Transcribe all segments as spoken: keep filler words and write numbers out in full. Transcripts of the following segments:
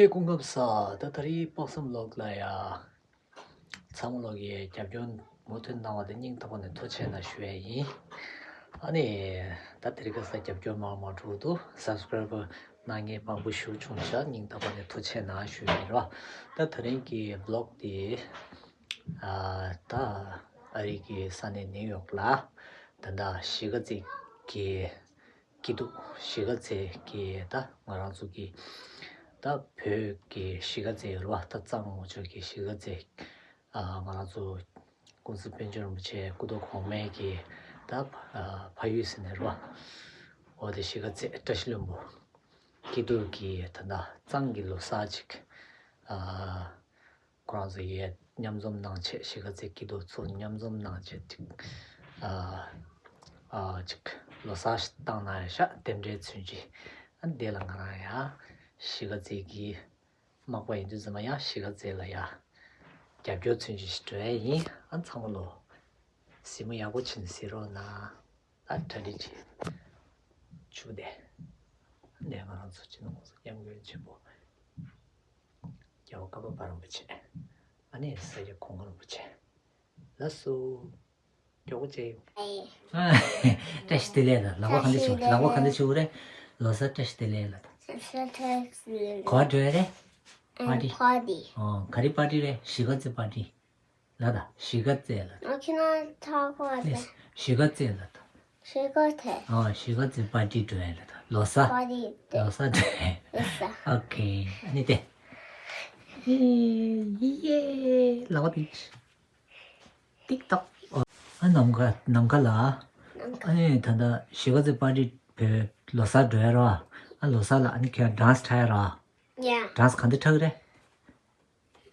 སྐུ་ཁམས་བཟང་། ད་ད་རེས་དཔག་བསམ་ལོག་ལ་ཡ། ཚང་མ་ལོག་གི་རྒྱབ་སྐྱོར་མུ་མཐུད་གནང་བ་དེ་སྙིང་ཐག་པ་ནས་ཐུགས་རྗེ་ཆེ་གནང་ཞུ་ཡ་ཡིན། ཨ་ནི། ད་དེ་རིང་ཁ་སང་རྒྱབ་སྐྱོར་མང་མང་འགྲོ་འདུག་སབ་སི་ཀ་རའེབ་གནང་མཁན་མང་པོ་ཞེ་པོ་བྱུང་ཤག་སྙིང་ཐག་པ་ནས་ཐུགས་རྗེ་ཆེ་གནང་ཞུ་ཡ་ཡིན་རོ། ད་དེ་རིང་གི་བི་ལོག་དེ། ཨ་ད་ཨ་རི་གི་ས་གནས་ནིའུ་ཡོག་ལ་ད་ལྟ་གཞིས་ཀ་རྩེ་གི་སྐྱིད་སྡུག་གཞིས་ཀ་རྩེ་གི་ད་ང་རང་ཚོ་གི་ད་བོད་ཀྱི་གཞིས་ཀ་རྩེ་ཡོད་རེད་བ། ད་གཙང་ངོ་ཅོག་གི་གཞིས་ཀ་རྩེ། ཨ་ང་རང་ཚོ་ཀུན་གཟིགས་དཔལ་འབྱོར་རིན་པོ་ཆེ་སྐུ་ཐོག་གོང་མའི་གི་ད་ཨ་ཕ་ཡུལ་ཟེར་ནས་རེད་བ། འོ་དེ་གཞིས་ཀ་རྩེ་བཀྲ་ཤིས་ལྷུན་པོ་སྐྱིད་སྡུག་གི་ད་ད་གཙང་གི་ལོ་གསར་ཅིག་ཨ། ཁོ་རང་ཚོ་ཡས་མཉམ་འཛོམས་གནང་ཆེད་གཞིས་ཀ་རྩེ་སྐྱིད་སྡུག་ཚོ་མཉམ་འཛོམས་གནང་ཆེད་ཅིག་ཨ་ཨ་ཅིག་ལོ་གསར་ཞིག་བཏང་གནང་ཡ་ཤག་རྟེན་འབྲེལ་མཚོན་བྱེད། ཨ་འདི་ལ་ང་རང་ཡ་གཞིས་ཀ་རྩེ་གི་མག་པ་ཡིན་དུས་ཙམ་པ་ཡ་གཞིས་ཀ་རྩེ་ལ་ཡ་རྒྱབ་སྐྱོར་མཚོན་བྱེད་ཞིག་འགྲོ་ཡ་ཡིན། ཨ་ཚང་མ་ལོ་གཟིགས་མོ་ཡག་པོ་བྱེད་ནས་གཟིགས་རོགས་གནང་། ཨ་གྲ་སྒྲིག་བྱེད། ཆུ་བདེ། འདི་ང་རང་ཚོ་སྤྱི་ནོར་༸གོང་ས་༸སྐྱབས་མགོན་ཆེན་པོ་རྒྱལ་བ་ཀརྨ་པ་རིན་པོ་ཆེ། ཨ་ནི་ས་སྐྱ་གོང་མ་རིན་པོ་ཆེ། ལགས་སོ། མགྱོགས་པོ་བྱེད། ཨེ། བཀྲ་ཤིས་བདེ་ལེགས་ལ་ལག་པ་ག་འདྲ་བྱུག་ལག་པ་ག་འདྲ་བྱུག་རེད། ལོ་གསར་བཀྲ་ཤིས་བདེ་ལེགས་ལ་དང་། བཀྲ་ཤིས་བདེ་ལེགས། ག་པར་འགྲོ་ཡ་རེད། པར་ཊི། པར་ཊི། ཨོ་ག་རེ་པར་ཊི་རེད། གཞིས་ཀ་རྩེ་པར་ཊི་ལ་དང་། གཞིས་ཀ་རྩེ་ལ་དང་། ཨ་ཁྱེད་རང་ཚོ་ག་པར་རེད། གཞིས་ཀ་རྩེ་ལ་དང་། གཞིས་ཀ་རྩེ། ཨོ་གཞིས་ཀ་རྩེ་པར་ཊི་འགྲོ་ཡ་ལ་དང་། ལོ་གསར། པར་ཊི་འགྲོ། ལོ་གསར་འགྲོ་ཡ། ལོ་གསར། ཨོ་ཁེ། ཨ་ནི་དེ། ཡེ་ཡེ་ལག་པ་དེ། ཏིག་ཏོག་ཨ་ནམ་མཁའ་ནམ་མཁའ་ལ། ནམ་མཁའ། ཨ་ནི་ད་ལྟ་གཞིས་ཀ་རྩེ་པར་ཊི་བོད་ལོ་གསར་འགྲོ་ཡ་ར། ཨ་ལོ་གསར་ལ་ཨ་ནི་ཁྱོད་ཌན་སི་འཁྲབ་ཡ་ར། ཡ། ཌན་སི་ག་འདི་འཁྲབ་ཀྱི་རེད།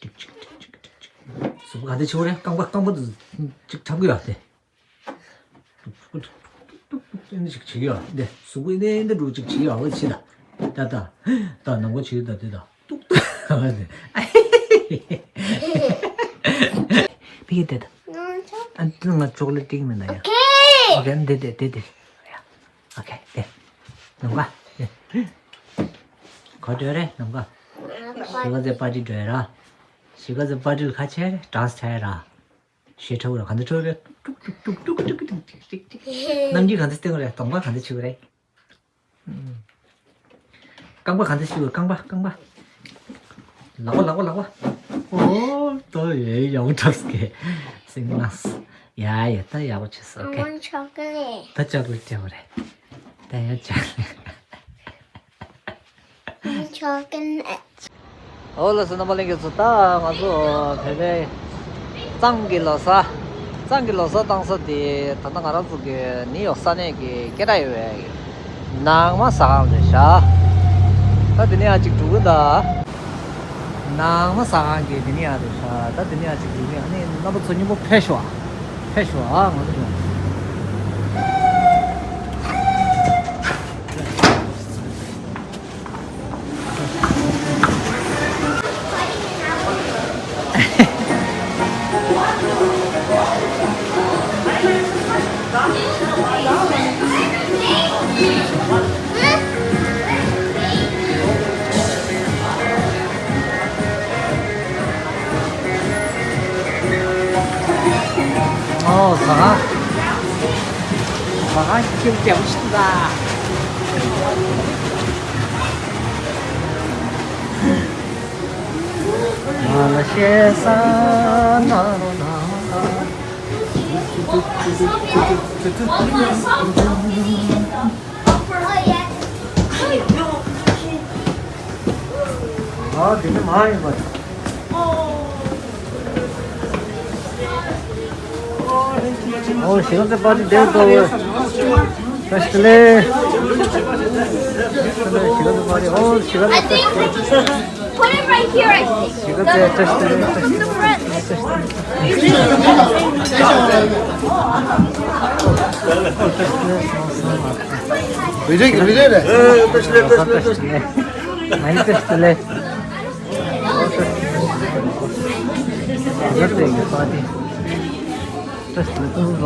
ཏིག་ཅིག་ཏིག་ཅིག་ཏིག་ཅིག་གཟུགས་པོ་ག་འདི་བྱེད་ཀྱི་རེད། རྐང་པ་རྐང་པ་འདི་ཅིག་འཁྲབ་ཀྱི་ཡོད་དེ། ཏུག་ཏུག་ཏུག་ཏུག་ཏུག་ཏུག་ཏུག་ཏུག་ཏུག་ཏུག་ཏུག་ཏུག་ཅིག་བྱེད་ཀྱི་ཡོད་འདི། གཟུགས་པོ་འདི་འདི་འདྲ་ཅིག་བྱེད་ཀྱི་ཡོད། འོ་བྱེད་ད། ད་ད་ད་ནམ་མཁའ་བྱེད་ད་དེ་ད། ཏུག་ཏུག་ཕ་གི་དེ་ད། ཨ་འདི་ང་ཅོག་ལེ་ཊི་སྟེར་མིན་ན་ཡ། ཨོ་ཁེ། ཨོ་ཁེ་འདི་དེ་དེ་དེ། ཨོ་ཁེ་དེ། ནམ་མཁའ་དེ། ག་འདྲ་རེད་ནམ་མཁའ། གཞིས་ཀ་རྩེ་པར་ཊི་འགྲོ་ཡ་ར། གཞིས་ཀ་རྩེ་པར་ཊི་ལ་ཁ་ཆེ་རེད། ཌན་སི་འཁྲབ་ཡ་ར། གཞས་འཁྲབ་ར་ག་འདྲ་འཁྲབ་རེད། ཏུག་ཏུག་ཏུག་ཏུག་ཏུག་ཏུག་ཏུག་ཏུག་ཏུག་ཏུག་ཏུག་གནམ་རྒྱུད་ག་འདྲ་སྟོན་རེད། གདོང་པ་ག་འདྲ་བྱེད་ཀྱི་རེད། རྐང་པ་ག་འདྲ་བྱེད་ཀྱི་རེད། རྐང་པ་རྐང་པ། ལག་པ་ལག་པ་ལག་པ། ཨོ་ད་ཡེ་ཡག་པོ་འཁྲབ་སོང་གི། སིང་ལགས། ཡ་ཡ་ད་ཡག་པོ་བྱས་སོང་གི། I want chocolate. ད་ཅོག་ལེ་ཊི་སྤྲད་པ་རེད། ད་ཡང་ཅོག་ལེ་ཊི། ཨོ་ལགས་སོ། རྣམ་པ་ལྷན་རྒྱས་ཚོ། ད་ང་ཚོ་བོད་པའི་གཙང་གི་ལོ་གསར། གཙང་གི་ལོ་གསར་བཏང་ས་དེ་ད་ལྟ་ང་རང་ཚོ་གི་ནིའུ་ཡོག་ས་གནས་ཀྱི་སྐད་གྲགས་ཡོད་པའི་ནང་མ་ཟ་ཁང་རེད་ཤག་ད་དེ་ནས་ཡར་ཅིག་འགྲོ་གི་ད། ནང་མ་ཟ་ཁང་གི་དེ་ནས་ཡར་རེད་ཤག་ད་དེ་ནས་ཡར་ཅིག་འགྲོ་གི། ཨ་ནི་རྣམ་པ་ཚོ་མཉམ་པོ་ཕེབས་ཤོག་ཕེབས་ཤོག་ཨ་ང་ཚོ། ཨོ་ཟ་ཁང་། ཟ་ཁང་ཁྱིམ་བདེ་པོ་ཞིག་འདུག་ད། ང་ལ་ཤེས་ས་ན་རོ་ན། ཨ་དེ་ནི་མ་ཡིན་པ། ཨོ་གཞིས་ཀ་རྩེ་པར་ཊི་བདེ་པོ་འདུག་བཀྲ་ཤིས་བདེ་ལེགས། གཞིས་ཀ་རྩེ་པར་ཊི། ཨོ་གཞིས་ཀ་རྩེ་བཀྲ་ཤིས་བདེ་ལེགས། Put it right here, I think. གཞིས་ཀ་རྩེ་བཀྲ་ཤིས་བདེ་ལེགས། བཀྲ་ཤིས་བདེ་ལེགས། བཀྲ་ཤིས་བདེ་ལེགས། བི་ཌིའོ་གི་བི་ཌིའོ་རེད། བཀྲ་ཤིས་བདེ་ལེགས། བཀྲ་ཤིས་བདེ་ལེགས། བཀྲ་ཤིས་བདེ་ལེགས།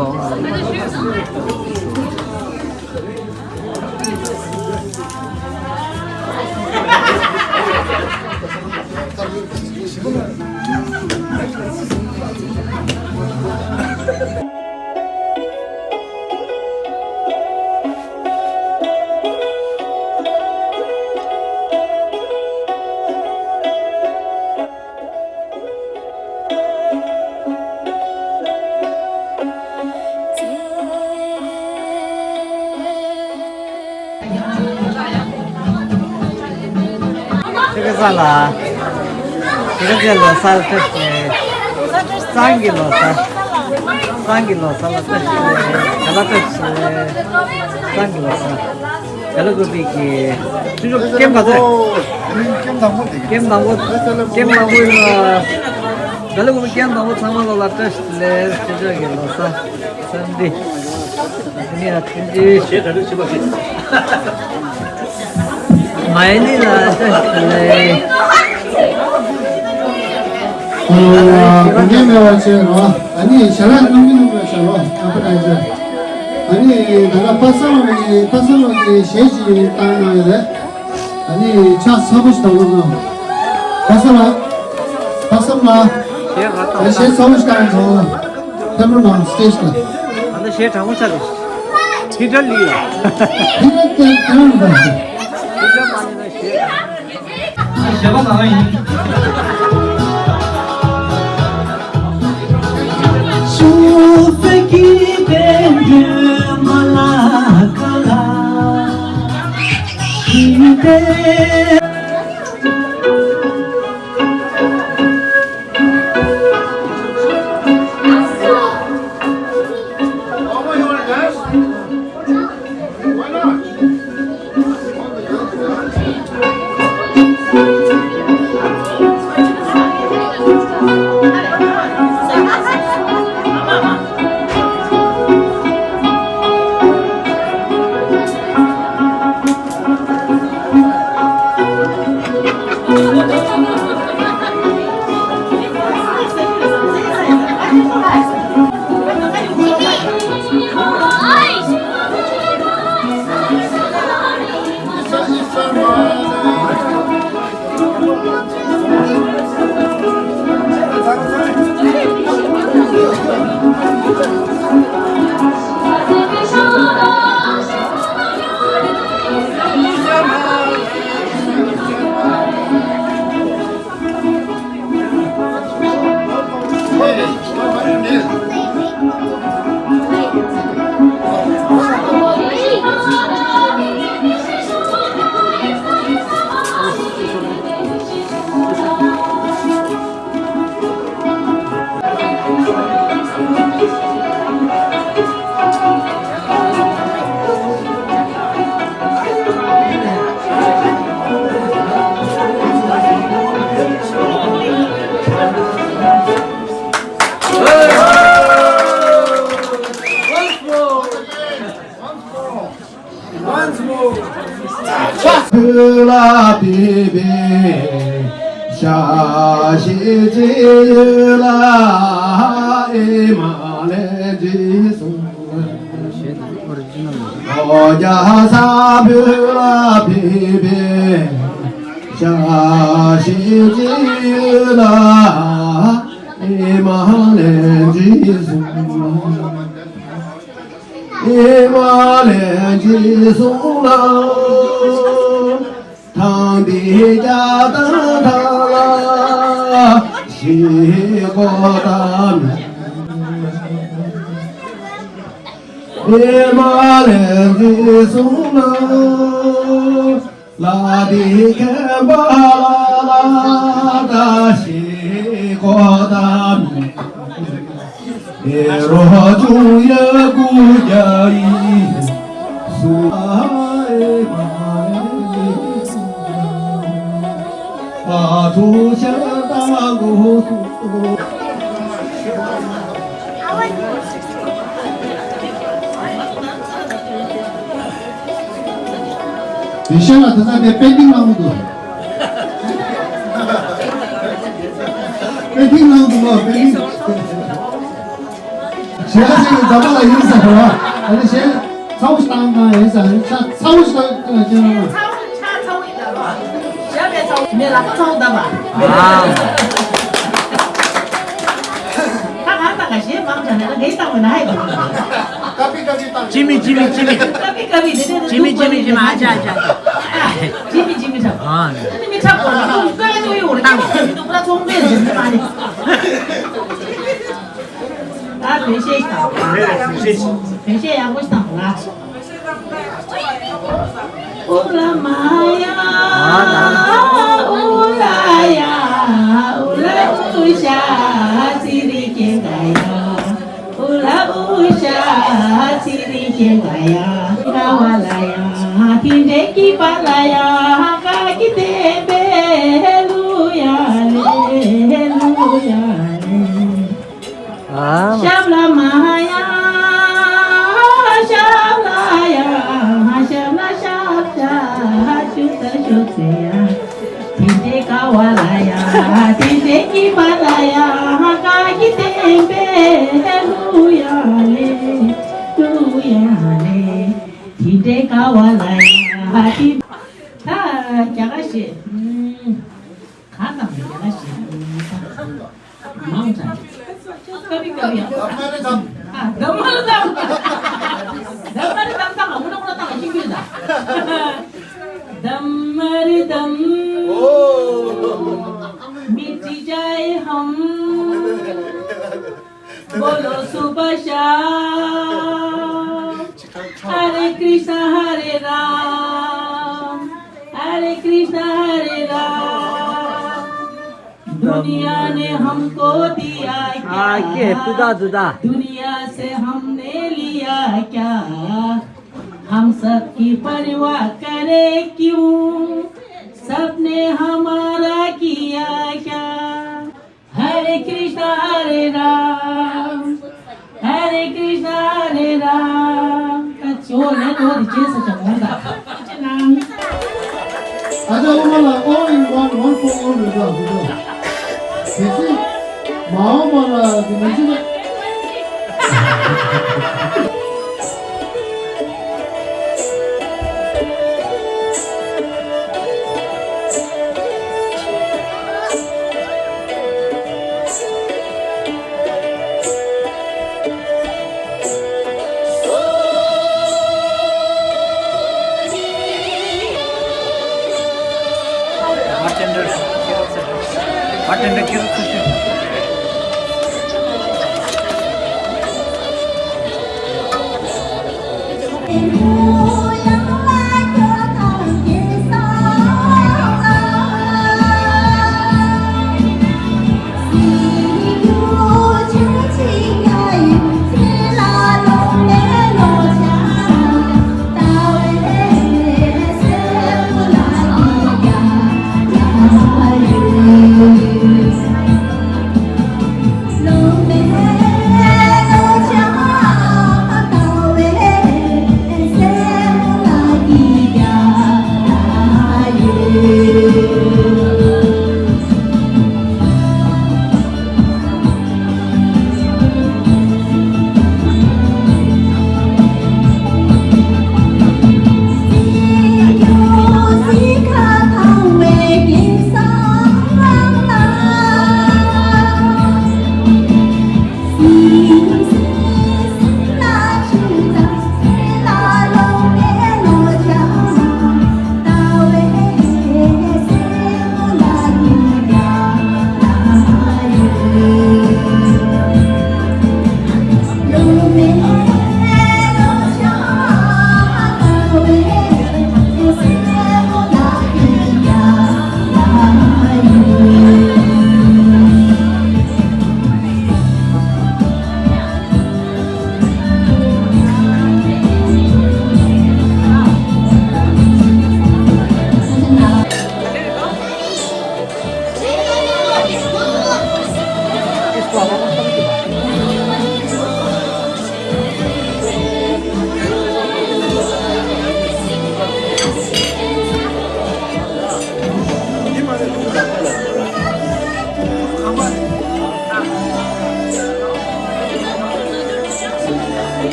ཁ་ས་ལ། ཁ་ས་ལོ་གསར་བཀྲ་ཤིས། སང་གི་ལོ་གསར། སང་གི་ལོ་གསར་ལ་བཀྲ་ཤིས། ག་ལ་བཀྲ་ཤིས། སང་གི་ལོ་གསར། ག་ལ་གོ་པི་གི། ཆུ་ཆུ་ཀེམ་ག་ཚོད། ཀེམ་དང་པོ། ཀེམ་དང་པོ་ཡིན་ལ། ག་ལ་གོ་པི་ཀེམ་དང་པོ་ཚང་མ་ལོ་ལ་བཀྲ་ཤིས་བདེ་ལེགས། ཆུ་ཆུ་གི་ལོ་གསར། སང་འདི། ནི་ཡ་ཐུན་ཏི། ཞེས་གྲ་སྒྲིག་བྱེད་པ་རེད། མ་ཡི་ནི་ལ་ཏེ་ལེ། ཨ་དགོངས་འགལ་མེད་པ་བྱས་རོགས། ཨ་ནི་ཞལ་ལག་གནང་གི་འདུག་པ་བྱ་རོགས། ཨ་ཕ་ཁ་ཤས། ཨ་ནི་ད་ལྟ་པ་སངས་ལགས་ཀྱི་པ་སངས་ལགས་ཀྱི་གཞས་ཅིག་བཏང་གནང་ཡོད་རེད། ཨ་ནི་ཕྱག་ཚ་པོ་ཞིག་གཏོང་རོགས་གནང་། པ་སངས་ལགས། པ་སངས་ལགས། གཞས་ཚ་པོ་ཞིག་བཏང་རོགས། ཐེམ་རོ་ནང་སི་ཊེ་ཇི་ལ། ད་ལྟ་གཞས་གྲང་མོ་ཆགས་འདུག་ཕི་ཊར་ལི་ལ། ཕི་ཊར་ལི་ལ། ཕི་ཊར་མ་ལི་ན་གཞས། གཞས་པ་གང་ཡིན། ཡེ་ཤ་ལ་དེ་ཚ་དེ་པེན་ཏིང་གནང་གི་འདུག་པེན་ཏིང་གནང་གི་འདུག་པ། པེན་ཏིང་། ཞེ་ལ་ཞིག་གི་འཛམ་བུ་གླིང་ཡིན་ཟེར་བ། ཨ་ནི་ཞེ་ཚ་བོ་ཞིག་བཏང་བཏང་ཡིན་ཟེར། ཨ་ནི་ཆ་ཚ་བོ་ཞིག་བཏང་ཡིན་ཟེར། ངས་ལག་པ་ཚ་བོ་བརྡབས་པ། ཨ། ད་གང་བཏང་ག་ཞེས་མང་དྲགས་ནས་ང་འདི་བཏང་བས་ན་ཧའི་གོ། ཀ་པི་ཀ་པི་བཏང་། ཅི་མི་ཅི་མི་ཅི་མི། ཀ་པི་ཀ་པི་འདི་འདྲ་ཅི་མི་ཅི་མི་ཅི་མི། ཨ་ཅག་ཨ་ཅག་ཅི་མི་ཅི་མི་འཁྲབ། ཨ་ནི། ཨ་ནི་མི་འཁྲབ་གོ་ལ་ཀ་ཀ་ཡོད་རེད། ཀ་ཀ་མི་འདུག་པ་ཚོང་པས་འཛིན་མ་རེད། ད་བོད་གཞས་ཤིག་དང་། བོད་གཞས་ཡག་པོ་ཞིག་དང་ལ། ཨུ་ལ་མ་ཡ། ཨུ་ལ་ཡ། ཨུ་ལ་ཨུ་ཤ་ཚི་རི་ཀེ་ག་ཡ། ཨུ་ལ་ཨུ་ཤ་ཚི་རི་ཀེ་ག་ཡ། ག་བ་ལ་ཡ། དེ་འདྲའི་སྐྱིད་པ་ལ་ཡ། ག་གི་དེ་བེ་ལུ་ཡ་ལེ་ལུ་ཡ་ལེ། ཨ། ཤབ་ལ་མ་ཡ། ཤབ་ལ་ཡ། ཤབ་ལ་ཤབ་ཤ་ཤུ་ད་ཤུ་ཚེ་ཡ། དེ་འདྲའི་དགའ་བ་ལ་ཡ། དེ་འདྲའི་སྐྱིད་པ་ལ་ཡ། ག་གི་དེ་བེ་ལུ་ཡ་ལེ་ལུ་ཡ་ལེ། དེ་འདྲའི་དགའ་བ་ལ་ཡ། དེ། ད་རྒྱ་གར་གཞས། ཨུམ། གང་དང་རྒྱ་གར་གཞས། མང་དྲགས། ཀ་པི་ཀ་པི་ཡང་། ཨ། དམ་མ་རི་དམ། དམ་མ་རི་དམ་དང་། ཨ། ཨུ་ན་ཨུ་ན་དང་ཤིང་ཀུན་དང་། དམ་མ་རི་དམ། ཨོ། མིཊ་ཇའེ་ཧམ། བོ་ལོ་སུ་བྷ་ཤམ། ཧ་རེ་ཀྲིཤ་ན་ཧ་རེ་རམ། ཧ་རེ་ཀྲིཤ་ན་ཧ་རེ་རམ། दुनिया ने हमको दिया क्या? हाँ, के, दुदा, दुदा। दुनिया से हमने लिया क्या? हम सब की परवाह करे क्यों? सबने हमारा किया क्या? हरे कृष्णा हरे राम, हरे कृष्णा हरे राम। का चोर है तो रिचे से चमोर दा। ཨ་ཅག་སློབ་མ་ལ་all in one, one for all རེད་ད་འདུག་ད། དེ་ཚེ་མ་འོངས་པ་ལ་དེ་མི་འཇིགས་པ། Bartender, bartender,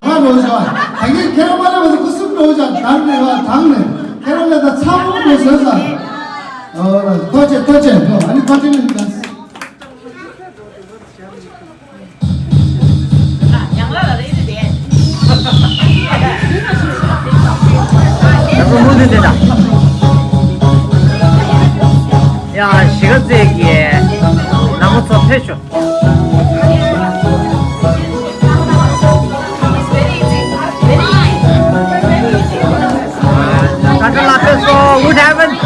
ང་རོ་བྱ། ད་གིན་ཁྱེད་རང་མ་ལས་བ་ཁུ་སུམ་འགྲོ་བྱ། དང་ནས་བ་དང་ནས་ཁྱེད་རང་ལས་ད་ཚ་མོ་འགྲོ་ཟེར་ས། ཨོ་ར་ཐོ་ཆེ་ཐོ་ཆེ་ཐོ། ཨ་ནི་ཁ་ཆེ་ནས་ད། ཡ་གཞིས་ཀ་རྩེ་གི་ནང་མི་ཚོ་ཕེབས་ཤོག Doctor Latte, so what happened?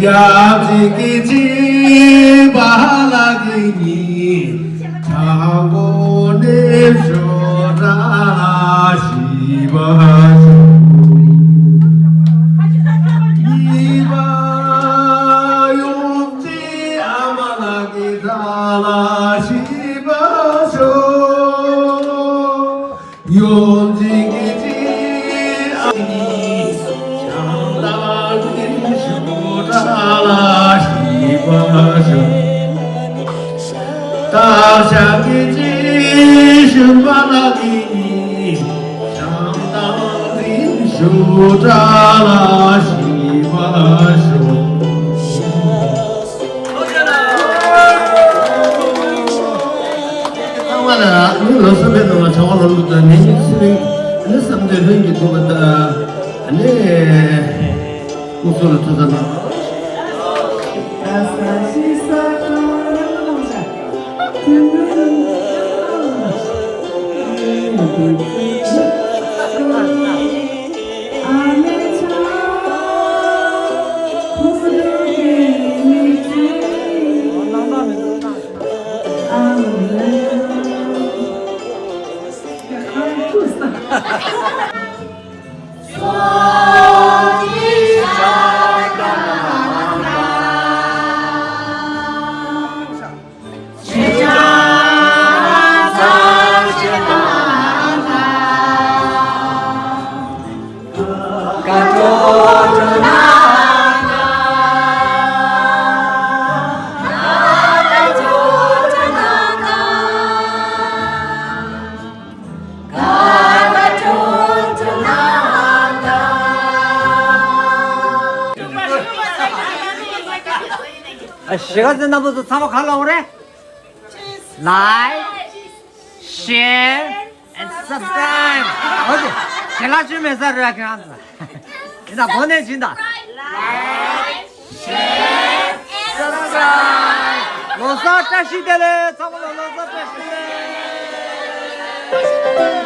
ཡབ་གཅིག་གིས་གཅིག་པ་ལ་གི་ཉིད། དྲང་པོ་ནས་ཞོ་དྲ་ལ་ཤི་བ་ཞོ། གཉིས་པ་ཡོང་གཅིག་ཨ་མ་ལ་གི་དྲ་ལ་ཤི་བ་ཞོ། ཡོང་གཅིག་གི་གཅིག་ཨ་ནི་ཤང་དང་གི་ཞུ་དྲ་ལ་ཤི་བ་ཞོ། སྟག་ཤང་གི་གཅིག་ཞུ་མ་ལ་གི་ཤང་དང་ གཞིས་ཀ་རྩེ་རྣམ་པ་ཚོ་ཚང་མ་ག་ལ་འོང་རེད། Like, share and subscribe. ཨོ་ཙི། ཞལ་ལག་མཆོད་མེ་ས་རུ་ཁྱེད་རང་ཚོ། ཡིན་ད་གོ་ནས་བྱིན་ད། Like, share, subscribe. ལོ་གསར་བཀྲ་ཤིས་བདེ་ལེགས། ཚང་མ་ལ་ལོ་གསར་བཀྲ་ཤིས་བདེ་ལེགས།